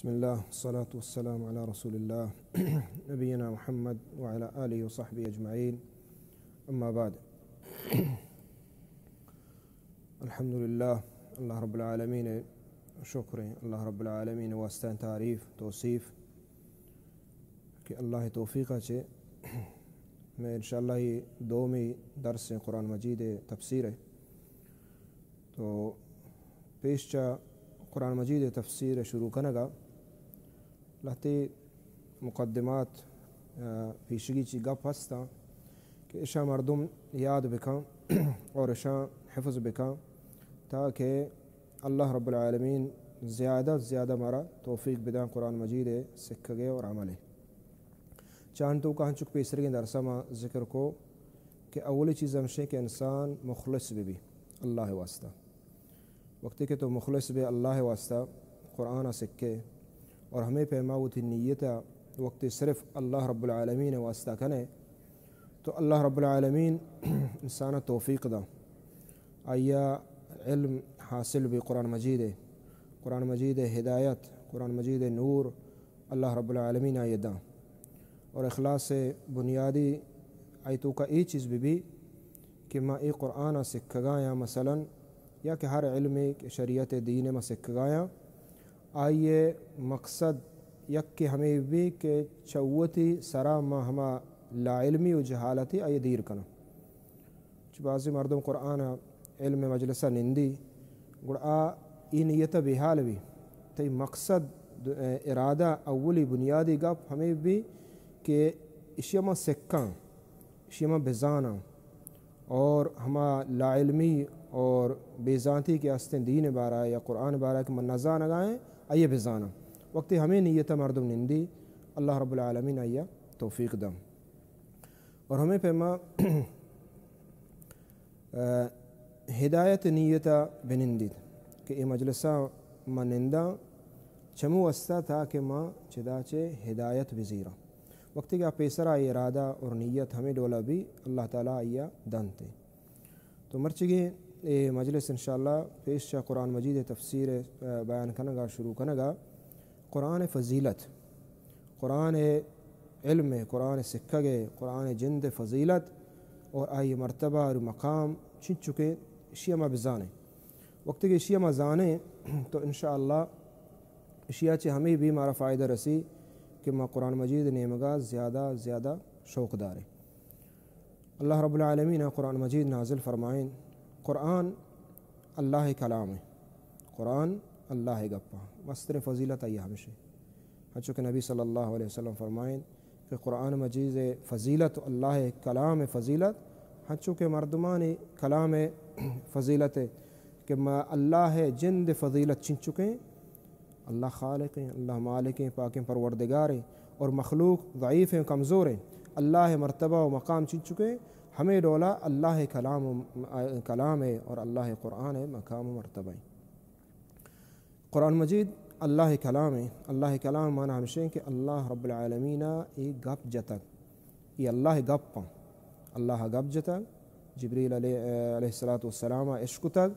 بسم الله، والصلاة والسلام على رسول الله، نبينا محمد وعلى آله وصحبه أجمعين. أما بعد. الحمدللہ، اللہ رب العالمین شکر ایں، اللہ رب العالمین واسطہ تعریف، توصیف کہ اللہ توفیق چے میں انشاءاللہ یہ دومی درس قرآن مجید تفسیر ہے. تو پیش چا قرآن مجید تفسیر شروع کنگا لہتے مقدمات، آ، پیشگی چی گپ ہستاں کہ اشاں مردم یاد بکن اور اشاں حفظ بکن، تاکہ اللہ رب العالمین زیادہ زیادہ مارا توفیق بداں قرآن مجید سکھگے اور عملے. چاہن تو کہاں چک پیسرگیں درسا ما ذکر کو کہ اولی چیز ہمشیں کہ انسان مخلص بہ بی اللہ واسطہ. وقتی کہ تو مخلص بے اللہ واسطہ قرآن سکھے اور ہمیں پیما وتی نیت وقتی صرف اللہ رب العالمین واسطہ کنے، تو اللہ رب العالمین انسان توفیق دا، آیا علم حاصل بی قرآن مجید، قرآن مجید ہدایت، قرآن مجید نور، اللہ رب العالمین آئی داں. اور اخلاص بنیادی آئی توکا اے چیز بہ بی کہ ما اے قرآن سکھگایاں مثلاً، یا کہ ہر علمے کہ شریعت دین ما سکھگایاں، آئی مقصد یک کہ ہمیں بہ بی کہ چوتی سرا ما ہما لا علمی و جہالتی آئی دیر کناں. چہ بعضی مردم قرآن علم مجلسا نندی، گڑا آ ای نیت بے حال بی. تئی مقصد، ارادہ، اولی بنیادی گپ ہمیں بی کہ اشیا ما سکھاں، اشیا ما بزاناں، اور ہما لا علمی اور بے زانتی کہ ہستیں دین بارا یا قرآن بارا کہ من نزانگائیں، آئیے بزاناں. وقتی ہمیں نیت مردم نندی، اللہ رب العالمین آئیا توفیق داں. اور ہمیں پیما، آ، ہدایت نیت بنندیت کہ اے مجلسا ما ننداں چمو واسطہ تاکہ ما چدا چے ہدایت بزیراں. وقتی کہ آ پیسرا ارادہ اور نیت ہمیں ڈولا بی، اللہ تعالی آئیا دنتے. تو مرچگیں اے مجلس انشاءاللہ پیش چا قرآن مجید تفسیر، آ، بیان کنگا شروع کنگا قرآن فضیلت، قرآن علم، قرآن سکھگ، قرآن جند فضیلت اور آئی مرتبہ اور مقام چنچکیں، اشیا ما بزانیں. وقتی کہ اشیا ما زانیں تو انشاءاللہ اشیا چہ ہمیں بھی مارا فائدہ رسی کہ ما قرآن مجید نیمگا زیادہ زیادہ شوق داریں. اللہ رب العالمین قرآن مجید نازل فرمائیں. قرآن اللہ کلام ہے، قرآن اللہ گپا، مستر فضیلت آئی ہمشے. ہنچو کہ نبی صلی اللہ علیہ وسلم فرمائیں کہ قرآن مجید فضیلت، اللہ کلام فضیلت، ہنچو کہ مردمانی کلام فضیلت ہے کہ ما اللہ جند فضیلت چنچکیں، اللہ خالق ہیں، اللہ مالک ہیں، پاکیں پروردگار ہیں، اور مخلوق ضعیف ہیں، کمزور ہیں. اللہ مرتبہ و مقام چنچکے، ہمیں ڈولا اللہ کلام و، کلام ہے اور اللہ قرآن ہے، مقام و مرتبہ ہے. قرآن مجید اللہ کلام ہے. اللہ کلام معنی ہمشیں کہ اللہ رب العالمین ایک گپ جتگ، یہ اللہ گپ ہیں. اللہ گپ جتگ، جبریل علیہ، علیہ الصلوۃ والسلام اشکتگ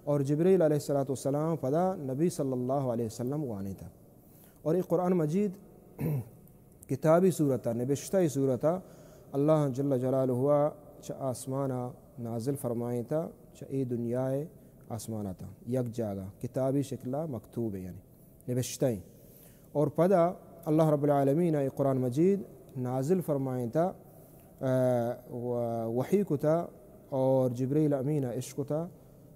اور جبریل علیہ الصلوۃ والسلام پدا نبی صلی اللہ علیہ وسلم وانیتگ. اور یہ قرآن مجید کتابی صورتا، نبشتہ صورتا اللہ جل جلالہ چہ آسمانا نازل فرمائیتا، چہ اے دنیا آسمانا تا یک جاگہ کتابی شکلا مکتوب ہے، یعنی نبشتہ ہیں. اور پدا اللہ رب العالمین اے قرآن مجید نازل فرمائیتا، آ، و-، وحی کتا اور جبریل امین اشکتا.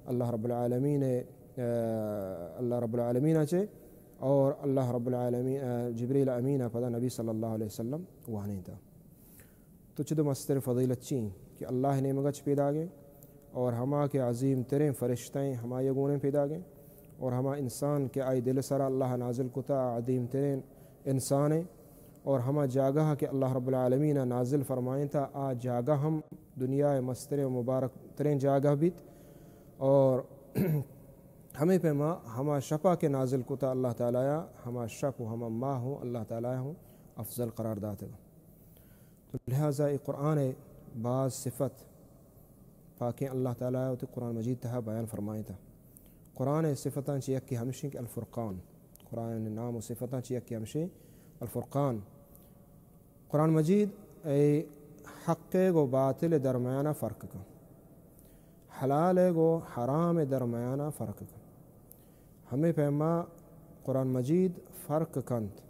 اللہ رب العالمین، آ، اللہ رب العالمین چے اور اللہ رب العالمین، آ، جبریل امین پدا نبی صلی اللہ علیہ وسلم وانیتا. تو چدو مستر فضیلت چی کہ اللہ نیمگا چہ پیداگیں اور ہما کہ عظیم تریں فرشتہ ہیں، ہما یگونیں پیداگیں اور ہما انسان کہ آئی دل سرا اللہ نازل کتا عظیم تریں انسان ہیں اور ہما جاگہ کہ اللہ رب العالمین نازل فرمائیں تا آ جاگہ ہم دنیا مستریں و مبارک تریں جاگہ بیت اور ہمیں پیما ہما شپا کہ نازل کتا اللہ تعالی ہما شپ و ہما ماہ ہوں اللہ تعالی ہوں افضل قرار داتے. تو لہذا اے قرآن باز صفت پاکیں اللہ تعالی وتی قرآن مجید تہا بیان فرمائیتا. قرآن صفتاں چہ یکے ہمشیں کہ الفرقان، قرآن نام و صفتاں چی یکی ہمشی الفرقان۔ قرآن مجید اے حق و باطل درمیانا فرق کن، حلال و حرام درمیانا فرق کن۔ ہمیں پیما قرآن مجید فرق کنت،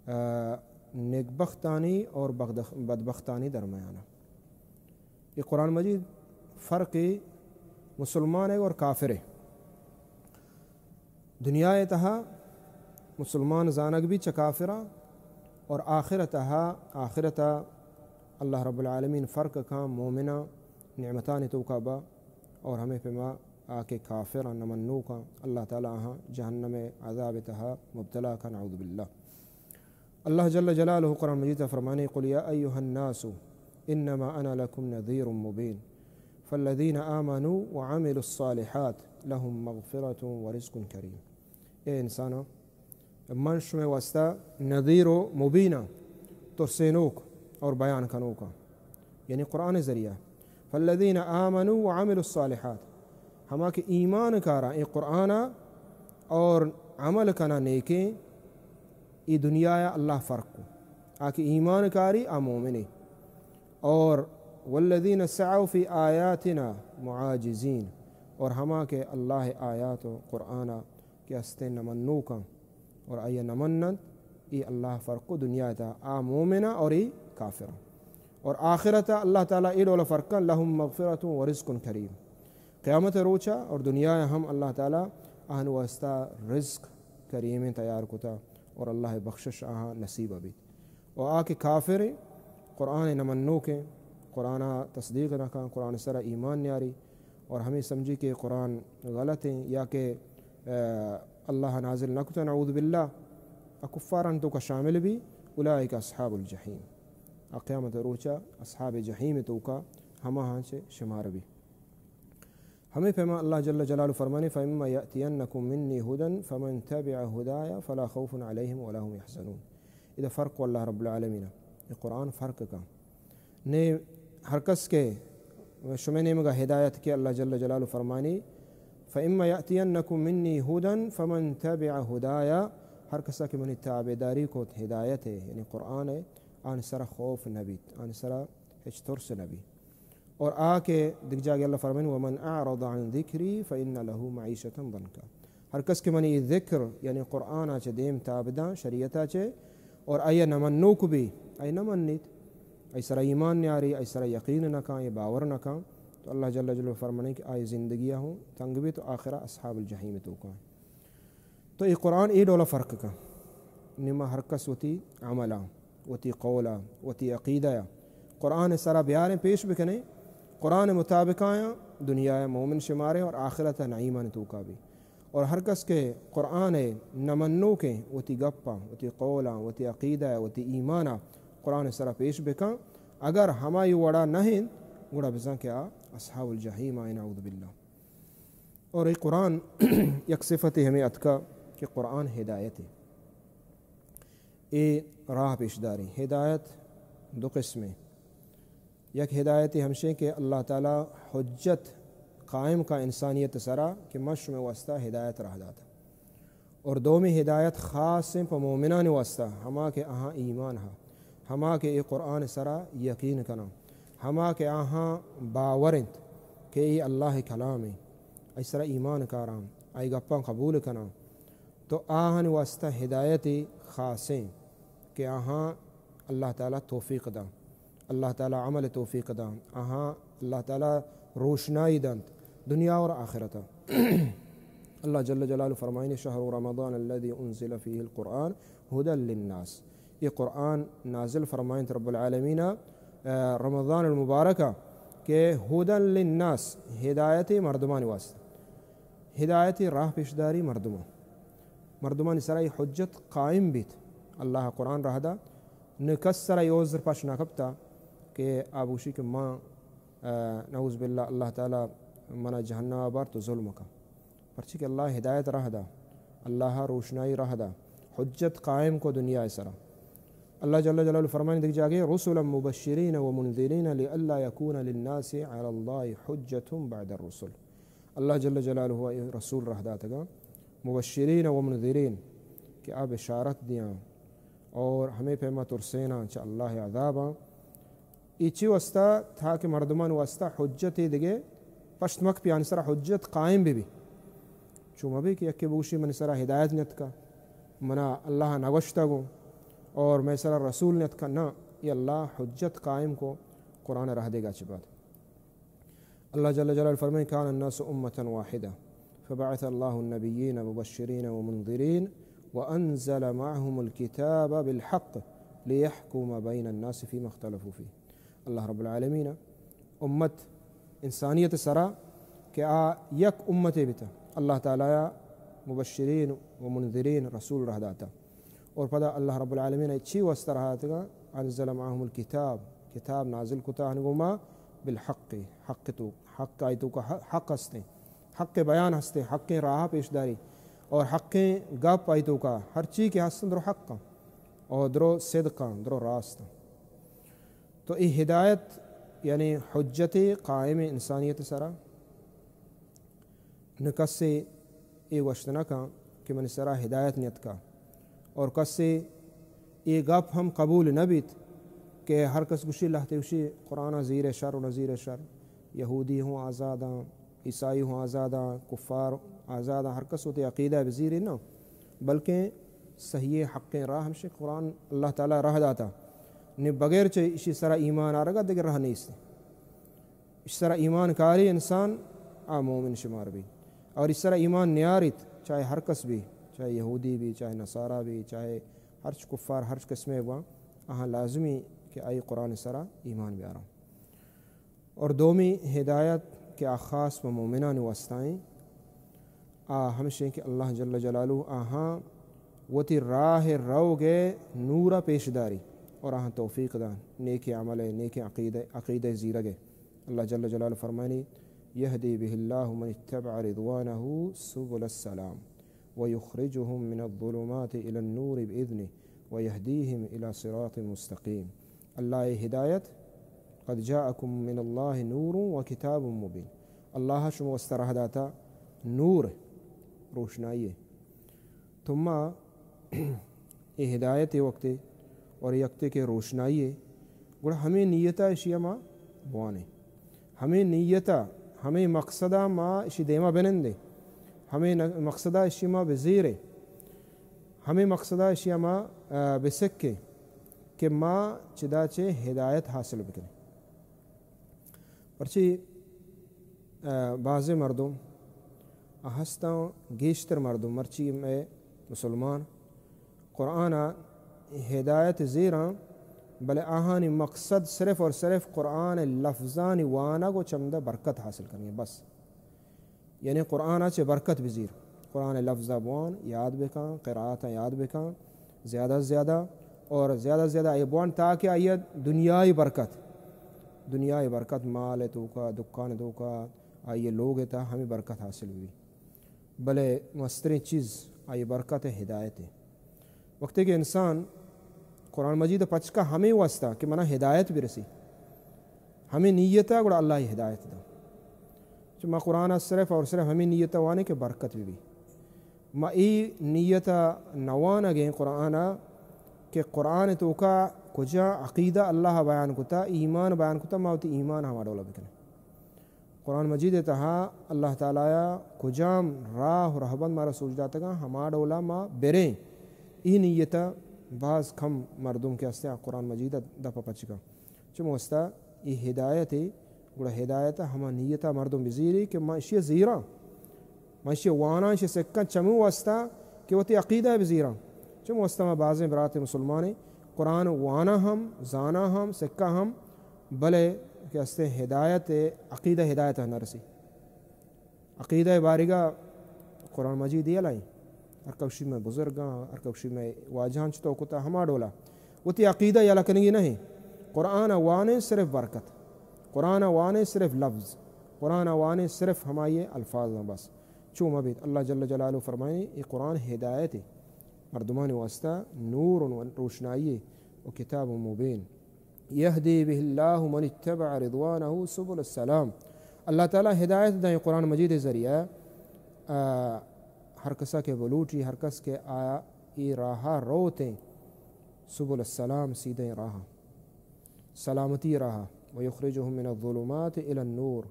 آ، نیکبختانی اور بغدخ-، بدبختانی درمیانا۔ یہ قرآن مجید فرق مسلمان ہے اور کافر ہے۔ دنیا ءِ تہا مسلمان زانگ بی چہ کافراں، اور آخرت ءَ، آخرت ءَ اللہ رب العالمین فرق کاں مومناں نعمتانی توکا با، اور ہمیں پیما آ کہ کافراں نمنوکاں اللہ تعالی آہاں جہنم ءِ عذاب ءِ تہا مبتلا کاں، نعوذ باللہ۔ اللہ جل جلالہ قرآن مجید ءَ فرمانی: قل یا ایها الناس انما انا لکم نذیر مبین فالذین آمنوا وعملوا الصالحات لهم مغفرة ورزق کریم۔ اے انساناں، من شمے واسطہ نذیر و مبیناں، ترسینوک اور بیان کنوکاں، یعنی قرآن ذریعہ۔ فالذین آمنوا وعملوا الصالحات، ہما کہ ایمان کاراں اے قرآن ءَ اور عمل کناں نیکیں، ای دنیا ءَ اللہ فرق کو۔ آ کہ ایمان کاری آ مومنے۔ اور والذین سعوا فی آیاتنا معاجزین، اور ہما کہ اللہ ءِ آیات و قرآن ءَ کہ استیں نمنوکاں اور آئی ءَ نمننت، ای اللہ فرق کو دنیا ءِ تہا آ مومناں اور ای کافراں۔ اور آخرت ءَ اللہ تعالی اے ڈول فرق کن، لهم مغفرة ورزق کریم۔ قیامت ءِ روچا اور دنیا ءَ ہم اللہ تعالی آہن واسطہ رزق کریمیں تیار کتا اور اللہ ءِ بخشش آہاں نصیب بیت۔ و آ کہ کافر ایں، قرآن ءِ نمنوک ایں، قرآن ءَ تصدیق نہ کن، قرآن ءِ سرا ایمان نیاری اور ہمیں سمجھی کہ قرآن غلط ایں یا کہ، آ، اللہ نازل نہ کتا، نعوذ باللہ، آ کفارانی توکا شامل بی، اولئک اصحاب الجحیم۔ آ قیامت ءِ روچا اصحاب جحیم ءِ توکا ہماہاں چہ شمار بی۔ ہمیں پیما اللہ جل جلالہ فرمانے: فإما يأتينكم مني هدى فمن تبع هداي فلا خوف عليهم ولا هم يحزنون۔ ادا فرق کو اللہ رب العالمین ءَ، اے قرآن فرق کن۔ نے ہر کس کہ شمے نیمگا ہدایت کے، اللہ جل جلالہ فرمانے: فإما يأتينكم مني هدى فمن تبع هداي، ہر کسا کہ منی تابعداری کو ہدایت ءِ، یعنی قرآن ءِ، آن سرا خوف نبیت، آن سرا ہچ ترس نبی۔ اور آ کہ دگہ جاگہ اللہ فرمائن: ومن اعرض عن ذكري فإن له معيشة ضنكا۔ ہر کس کہ منی ذکر، یعنی قرآن ءَ چہ دیم تاب داں، شریعت ءَ چہ، اور آئی ءَ نہ منوک بی، آئی نہ منیت، آئی سرا ایمان نیاری، آئی سرا یقین نہ کاں، آئی باور نہ کاں، تو اللہ جل جلالہ فرمانے کہ آئی زندگی ءَ ہوں تنگ بیت و آخرا اصحاب الجحیم توکاں۔ تو اے قرآن اے ڈولا فرق کن۔ نی ما ہر کس وتی عملاں، وتی قولاں، وتی عقیدہ ءَ قرآن ءِ سرا بیاریں، پیش بکنیں، قرآن ءِ مطابق آیاں دنیا ءَ مومن شماریں اور آخرت ءَ نعیمانی توکا بی۔ اور ہر کس کہ قرآن ءِ نہ منوکیں، وتی گپاں، وتی قولاں، وتی عقیدہ ءَ، وتی ایمان ءَ قرآن ءِ سرا پیش بکن، اگر ہمائی وڑا نہ انت، گڑا بزاں کہ آ اصحاب الجحیم آئیں، نعوذ باللہ۔ اور اے قرآن یک صفتے ہمیں اتکا کہ قرآن ہدایتے۔ اے راہ پیش داری۔ ہدایت دو قسمیں۔ یک ہدایتے ہمشیں کہ اللہ تعالی حجت قائم کا انسانیت سرا کہ من شمے واسطہ ہدایت راہ داتا۔ اور دومی ہدایت خاصیں پہ مومنانی واسطہ، ہما کہ آہاں ایمان ہا، ہما کہ اے قرآن سرا یقین کناں، ہما کہ آہاں باور انت کہ اے اللہ کلام انت، آئی سرا ایمان کاراں، آئی گپاں قبول کناں، تو آہانی واسطہ ہدایت خاصیں کہ آہاں اللہ تعالی توفیق داں۔ اللہ تعالی عمل توفیق داں، آہاں اللہ تعالی روشنائی دنت دنیا اور آخرت۔ اللہ جل جلالہ فرمائنے: شهر رمضان الذي أنزل فيه القرآن هدى للناس۔ یہ قرآن نازل فرمائنت رب العالمین، آ، رمضان المبارک کہ هدى للناس، ہدایت مردمان واسطہ، ہدایت راہ پیشداری مردمان، مردمانی سرا یہ حجت قائم بیت۔ اللہ قرآن راہ دا، نہ کس سرا یہ عذر پش نہ کپتا کہ آ بوشی کہ ما، آ، نعوذ باللہ، اللہ تعالی منا جہنم بار تو ظلم کا۔ پرچی کہ اللہ ہدایت راہ دا، اللہ روشنائی راہ دا، حجت قائم کو دنیا سرا۔ اللہ جل جلالہ فرمائیں دگہ جاگے: رسلا مبشرين ومنذرين لئلا يكون للناس على الله حجة بعد الرسل۔ اللہ جل جلالہ اے رسول راہ داتگاں مبشرین و منذرین، کہ آ بشارت دیاں اور ہمے پیما ترسیناں چہ اللہ عذاباں۔ اے چی واسطہ؟ تاکہ مردمان واسطہ حجت دگہ پشت مک پیانی سرا حجت قائم بہ بی۔ چو مبی کہ یکے بگوشی منی سرا ہدایت نیتکا، منا اللہ نگوشتا گوں اور مئے سرا رسول نیتکا۔ نہ، اے اللہ حجت قائم کو قرآن رہ دیگا چہ بعد۔ اللہ جل جلالہ فرمائے، كان الناس أمة واحدة فبعث الله النبيين مبشرين ومنذرين وأنزل معهم الكتاب بالحق ليحكم بين الناس فيما اختلفوا فيه۔ اللہ رب العالمین امت انسانیت سرا کہ آ یک امتے بیتا، اللہ تعالی مبشرین و منذرین رسول رہ داتا۔ اور پدا اللہ رب العالمین چی واسطہ رہا تگا؟ انزل معهم الكتاب، کتاب نازل کتا ہنگو ما بالحق، حق تو، حق آئی توکا حق ہستیں، حق بیان ہستیں، حق راہ پیش داری اور حق گپ آئی توکا ہر چی کہ ہستن درو حق اور درو صدقاں، درو راستاں۔ تو اے ہدایت یعنی حجت قائم انسانیت سرا۔ نہ کسے اے گوشت نہ کن کہ منی سرا ہدایت نیتکا، اور کسے اے گپ ہم قبول نہ بیت کہ ہر کس گوشی، لہتے گوشی قرآن زیر شر و نزیر شر، یہودی ہوں آزاداں، عیسائی ہوں آزاداں، کفار آزاداں، ہر کس وتی عقیدہ بزیری نہ، بلکہ صحیح حقیں راہ ہمشی قرآن اللہ تعالی راہ داتا۔ نی بغیر چہ اشی سرا ایمان آرگا دگہ راہ نیست۔ اش سرا ایمان کاری انسان آ مومن شمار بی۔ اور اش سرا ایمان نیاریت، چاہے ہر کس بی، چاہے یہودی بی، چاہے نصارا بی، چاہے ہرچ کفار، ہرچ قسمے بواں، آہاں لازمی کہ آئی قرآن سرا ایمان بیاراں۔ اور دومی ہدایت کہ آ خاص پہ مومنانی واسطہ ایں، آ ہمشیں کہ اللہ جل جلالہ آہاں وتی راہ روگ ء نور ء پیش داری اور آہاں توفیق دان، نیکیں عمل ء، نیکیں عقیدہ، عقیدہ زیرگ ء۔ اللہ جل جلالہ فرمانی، یہدی بہ اللہ من اتبع رضوانہ سبل السلام ویخرجہم من الظلمات الی النور بإذنہ ویہدیہم الی صراط مستقیم۔ اللہ ء ہدایت، قد جاءکم من اللہ نور و کتاب مبین، اللہ شما واسطہ راہ داتا نور، روشنائی ہے۔ تو ما اے ہدایت وقتے اور یکتے کے روشنائی ہے، گڑا ہمیں نیتا اشیا ما بوانے۔ ہمیں نیتا، ہمیں مقصدا ما اشی دیما بنندے۔ ہمیں ن-، مقصدا اشی ما بزیرے۔ ہمیں مقصدا اشیا ما، آ، بسکے کہ ما چدا چے ہدایت حاصل بکنیں۔ پرچی، آ، بازیں مردم آ ہستاں، گیشتر مردم مرچی مئے مسلمان قرآن ء ہدایت زیراں، بلے آہانی مقصد صرف اور صرف قرآن ء لفظانی وانگ و چمدہ برکت حاصل کنگے بس۔ یعنی قرآن ء چہ برکت بزیر، قرآن ء لفظ ء بوان، یاد بکن، قرآت ء یاد بکن زیادہ زیادہ، اور زیادہ زیادہ آئی بوان تاکہ آئی دنیای برکت، دنیای برکت، مال ء توکا، دکان ء توکا، آئی لوگ ء تہا ہمیں برکت حاصل بی۔ بلے مستریں چیز آئی برکت ء ہدایت ء۔ وقتے کہ انسان قرآن مجید ء پچ کا ہمیں واسطہ کہ منا ہدایت برسی، ہمیں نیت ء گڑا اللہ ء ہدایت دا۔ چہ ما قرآن ء صرف اور صرف ہمیں نیت ء وانے کہ برکت بہ بی۔ ما اے نیت ء نہ وانگیں قرآن ء کہ قرآن ء توکا کجا عقیدہ اللہ ء بیان کتا، ایمان بیان کتا، ما وتی ایمان ہما ڈولا بکنیں۔ قرآن مجید ء تہا اللہ تعالی ء کجام راہ و رہبند مارا سوج داتگاں، ہما ڈولا ما بریں۔ اے نیت ء باز کم مردم کہ ہستیں آ قرآن مجید ء دپ ء پچ کن۔ چمے واسطہ اے ہدایت ء، گڑا ہدایت ء ہما نیت ء مردم بزیری کہ ما اشی ء زیراں۔ من اشی واناں، اشی سکاں، چمے واسطہ کہ وتی عقیدہ ء بزیراں۔ چمے واسطہ ما بازیں برات مسلمانیں قرآن واناں ہم، زاناں ہم، سکاں ہم، بلے کہ ہستیں ہدایت ء، عقیدہ ہدایت ء نہ رسی۔ عقیدہ ء باریگا قرآن مجید یلائیں۔ ہر کس گوشی مئے بزرگاں، ہر کس گوشی مئے واجہاں چتو کتا، ہما ڈولا۔ وتی عقیدہ یلہ کنگی نہ ایں۔ قرآن ء وانیں صرف برکت۔ قرآن ء وانیں صرف لفظ۔ قرآن ء وانیں صرف ہمائی الفاظ ایں بس۔ چو مہ بیت، اللہ جل جلالہ فرمائیں، اے قرآن ہدایت ء، مردمانی واسطہ نور و روشنائی ء و کتاب مبین۔ یہدی بہ اللہ من اتبع رضوانہ سبل السلام۔ اللہ تعالی ہدایت دائیں قرآن مجید ء ذریعہ، آ، ہر کسا کہ بلوٹی، ہر کس کہ آ اے راہا روتیں، سبل السلام، سیدھیں راہا، سلامتی راہا، ویخرجهم من الظلمات الی النور،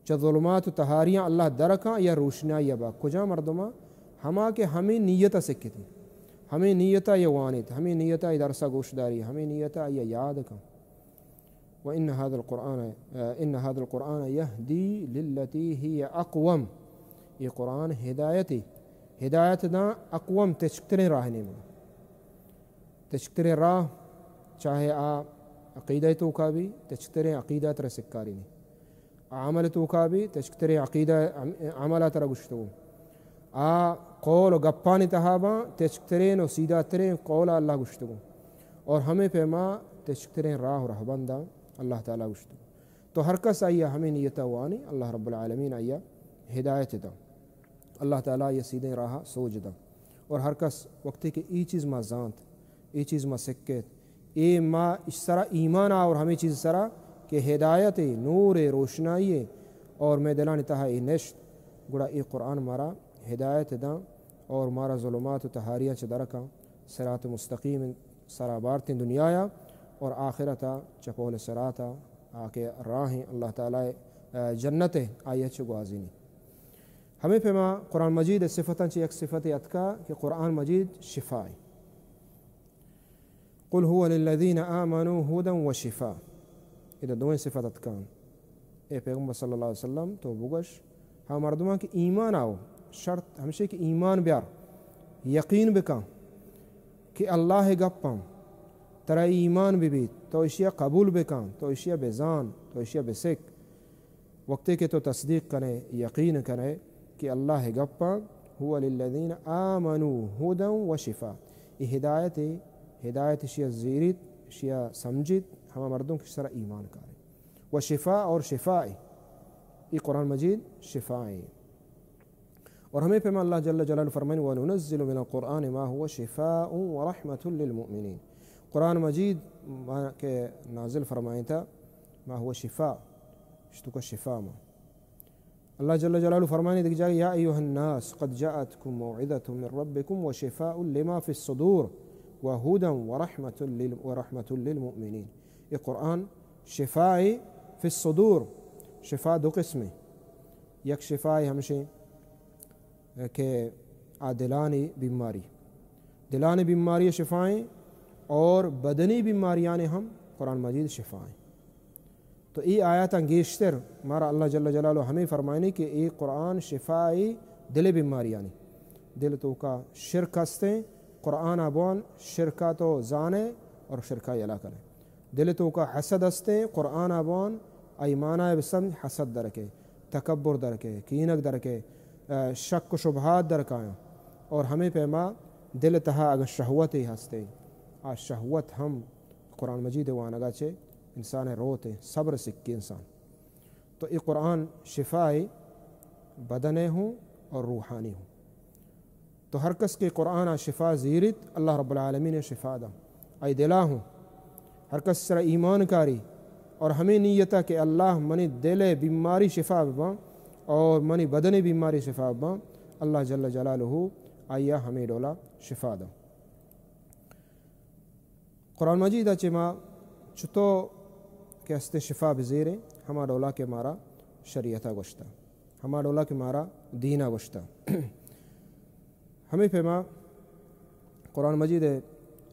چہ ظلمات و تہاریاں اللہ درکاں یا روشنائی با۔ کجا مردماں؟ ہما کہ ہمیں نیتا سکتیں، ہمیں نیتا یہ وانیت، ہمیں نیتا یہ درسا گوشداری، ہمیں نیتا یہ یاد کن۔ وان هذا القرآن، ان هذا القرآن يهدي للتي هي اقوم۔ یہ قرآن ہدایت، ہدایت داں اقوم، تچکتریں راہ نیمگا۔ تچکتریں راہ، چاہے آ عقیدہ توکا بی، تچکتریں عقیدہ ترا سکاری نہیں۔ عمل توکا بی، تچکتریں عقیدہ عم-، عمل ترا گشتگو۔ آ قول و گپانی تہا باں، تچکترین و سیدھا ترین قول اللہ گشتگو۔ اور ہمیں پیما تچکترین راہ و رہبنداں اللہ تعالی گشتگو۔ تو ہر کس آیا ہمیں نیتا وانی، اللہ رب العالمین آیا ہدایت دا۔ اللہ تعالی یہ سیدھیں راہ سوج دا۔ اور ہر کس وقتی کہ ای چیز ما زانت، ای چیز ما سکت، اے ما اش سرا ایمان آور ہمیں چیز سرا کہ ہدایت، نور، روشنائی اور میں دلانی تہا اے نشت، گڑا اے قرآن مارا ہدایت داں اور مارا ظلمات و تہاریاں چہ درکاں، صراط مستقیم سرا بارتیں دنیایا اور آخرتا چہ پول صراطا آ کہ راہیں اللہ تعالی، آ، جنت آیا چہ گوازینی۔ ہمیں پیما قرآن مجید صفتاں چہ یک صفت اتکا کہ قرآن مجید شفا ایں۔ قل هو للذين آمنوا هدى وشفاء۔ ادا دوئیں صفت اتکاں۔ اے پیغمبر صلی اللہ علیہ وسلم تو بگوش، ہما مردماں کہ ایمان آو، شرط ہمشی کہ ایمان بیار، یقین بکن کہ اللہ گپاں، ترا ایمان ببیت، تو اشیا قبول بکن، تو اشیا بزان، تو اشیا بسک۔ وقتے کہ تو تصدیق کنے، یقین کنے کہ اللہ گپاں، هو للذین آمنوا هدى وشفاء۔ اے ہدایت، ہدایت شیا زیریت، شیا سمجھیت، ہما مردم کہ سر ایمان کارے۔ و شفاء، اور شفاء، اے قرآن مجید شفاء ایں۔ اور ہمیں پیما اللہ جل جلالہ فرمائیں، وننزل من القرآن ما هو شفاء ورحمة للمؤمنین۔ قرآن مجید ما کہ نازل فرمائیں تا، ما هو شفاء، اشتو کا شفاء ما۔ اللہ جل جلالہ فرمائیں دیکھ جائے، یا ایها الناس قد جاءتكم موعظة من ربكم وشفاء لما في الصدور وهدى ورحمة لل-، ورحمة للمؤمنین۔ یہ قرآن شفاء فی الصدور، شفاء دو قسم ایں۔ یک شفاء ہمشیں کہ آ دلانی بیماری، دلانی بیماری شفا ایں اور بدنی بیماریانی ہم قرآن مجید شفا ایں۔ تو اے آیاتاں گیشتر مارا اللہ جل جلالہ ہمیں فرمائنی کہ اے قرآن شفاء دل بیماریانی۔ دل توکا شرک ہستیں، قرآن بوان شرکا تو زانے اور شرکا یلا کنے۔ دل توکا حسد ہستیں، قرآن بوان ایمانا بسمجھ، حسد درکے، تکبر درکے، کینگ درکے، آ، شک و شبہات درکایاں۔ اور ہمیں پیما دل تہا اگر شہوتے ہستیں، آ شہوت ہم قرآن مجید وانگا چے انسان روتے، صبر سکے انسان۔ تو اے قرآن شفاء بدن ہوں اور روحانی ہوں۔ تو ہر کس کہ قرآن شفا زیریت، اللہ رب العالمین شفا دا۔ اے دلا ہوں، ہر کس سر ایمان کاری اور ہمیں نیتا کہ اللہ منی دل بیماری شفا بباں اور منی بدن بیماری شفا بباں، اللہ جل جلالہ آیا ہمیں ڈولا شفا دا۔ قرآن مجید ء چہ ما چتو کہ ہستیں شفا بزیریں، ہما ڈولا کہ مارا شریعت ء گوشتہ، ہما ڈولا کہ مارا دین ء گوشتہ۔ ہمے پیما قرآن مجید ء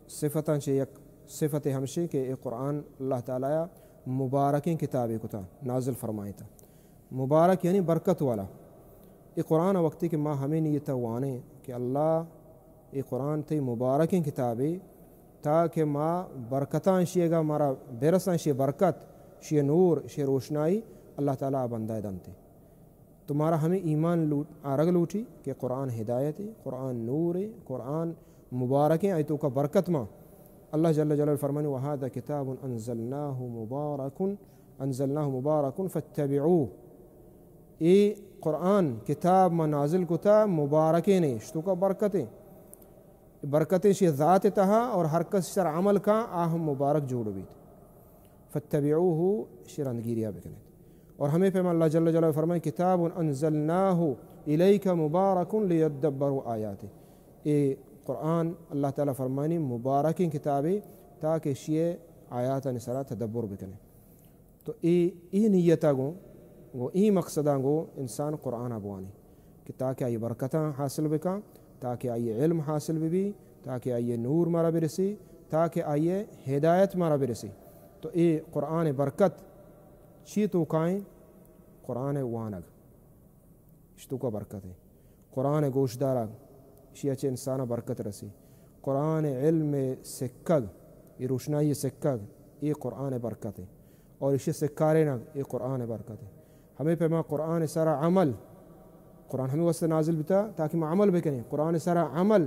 صفتاں چہ یک صفت ہمشیں کہ اے قرآن اللہ تعالی ء مبارکیں کتابے کتا، نازل فرمائیتا۔ مبارک یعنی برکت والا۔ اے قرآن ء وقتی کہ ما ہمے نیت ء وانیں کہ اللہ، اے قرآن تئی مبارکیں کتابے، تاکہ ما برکتاں اشیگا مارا برساں، اشی برکت، اشی نور، اشی روشنائی اللہ تعالی ء بندہ ء دنتے۔ تو مارا ہمے ایمان لوٹ-، آرگ لوٹی کہ قرآن ہدایتے، قرآن نورے، قرآن مبارکیں، آئی توکا برکت ما۔ اللہ جل جلالہ فرمانی، وهذا كتاب أنزلناه مبارك، أنزلناه مبارك فاتبعوه۔ اے قرآن کتاب ما نازل کتا مبارکیں، اشتوکا برکتیں۔ برکتیں شی ذات تہا اور ہر کس شر عمل کا آ ہم مبارک جوڑ بیت۔ فاتبعوه، شی رندگیریا بکنیت۔ اور ہمے پیما اللہ جل جلالہ فرمائے، كتاب أنزلناه الیک مبارک لیدبروا آیاته۔ اے قرآن اللہ تعالی فرمانی مبارکیں کتابے تاکہ اشی آیاتانی سرا تدبر بکنے۔ تو اے، اے نیتا گوں، گوں اے مقصداں گوں انسان قرآن بوانے کہ تاکہ آئی برکتاں حاصل بکاں، تاکہ آئی علم حاصل ببی، تاکہ آئی نور مارا برسی، تاکہ آئی ہدایت مارا برسی۔ تو اے قرآن برکت چی توکائیں؟ قرآن وانگ۔ اشی توکا برکت ہے۔ قرآن گوشدارگ، اشی چہ انسان برکت رسی۔ قرآن علم سکگ، اے روشنائی سکگ، اے قرآن برکت ہے۔ اور اشی سکارینگ، اے قرآن برکت ہے۔ ہمیں پیما قرآن سرا عمل، قرآن ہمیں واسطے نازل بتا تاکہ ما عمل بکنیں۔ قرآن سرا عمل،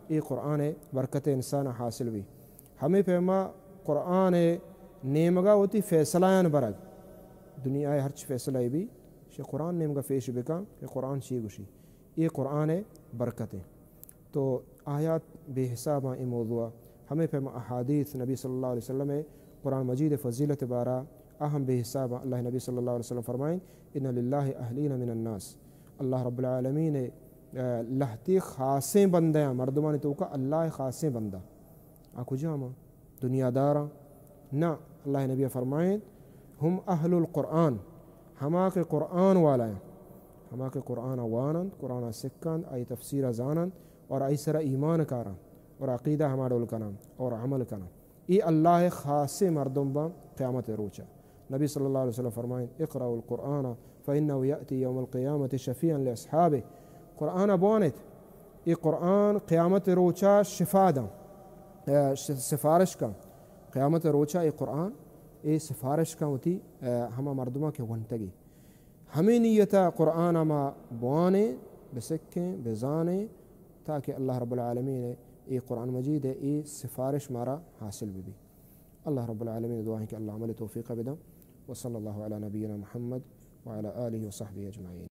اے قرآن برکت انسان حاصل بی۔ ہمیں پیما قرآن نیمگا وتی فیصلہ یان برگ، دنیا ہرچ فیصلہ بی، شی قرآن نیمگا پیش بکن کہ قرآن چی گوشی۔ اے قرآن برکت ہے۔ تو آیات بے حساباں اے موضوع، ہمیں پیما احادیث نبی صلی اللہ علیہ وسلم، قرآن مجید فضیلت بارا اہم بے حساباں۔ اللہ نبی صلی اللہ علیہ وسلم فرمائیں، ان للہ اہلین من الناس، اللہ رب العالمین، آ، لہتی خاصیں بندیاں، مردمانی توکا اللہ خاصیں بندہ۔ آ کجام آں؟ دنیا داراں؟ نہ، اللہ نبی فرمائیں، ہم اہل القرآن، ہما کہ قرآن والا ہیں، ہما کہ قرآن وانند، قرآن سکند، آئی تفسیر زانند اور آئی سرا ایمان کارند اور عقیدہ ہما ڈول کنند اور عمل کنند۔ اے اللہ خاصیں مردم باں قیامت روچا۔ نبی صلی اللہ علیہ وسلم فرمائیں، اقرأوا القرآن فإنه يأتي يوم القيامة شفيعا لأصحابه۔ قرآن بوانت، اے قرآن قیامت روچا شفا داں، اے، ش-، سفارش کن۔ قیامت روچا اے قرآن، اے سفارش کن وتی، اے، ہما مردماں کہ ونتگی۔ ہمیں نیتا قرآن ما بوانیں، بسکیں، بزانیں، تاکہ اللہ رب العالمین اے قرآن مجید اے سفارش مارا حاصل ببی۔ اللہ رب العالمین دعا ہے کہ اللہ عمل توفیق بدن۔ وصلی اللہ علی نبینا محمد وعلی آلہ وصحبہ اجمعین۔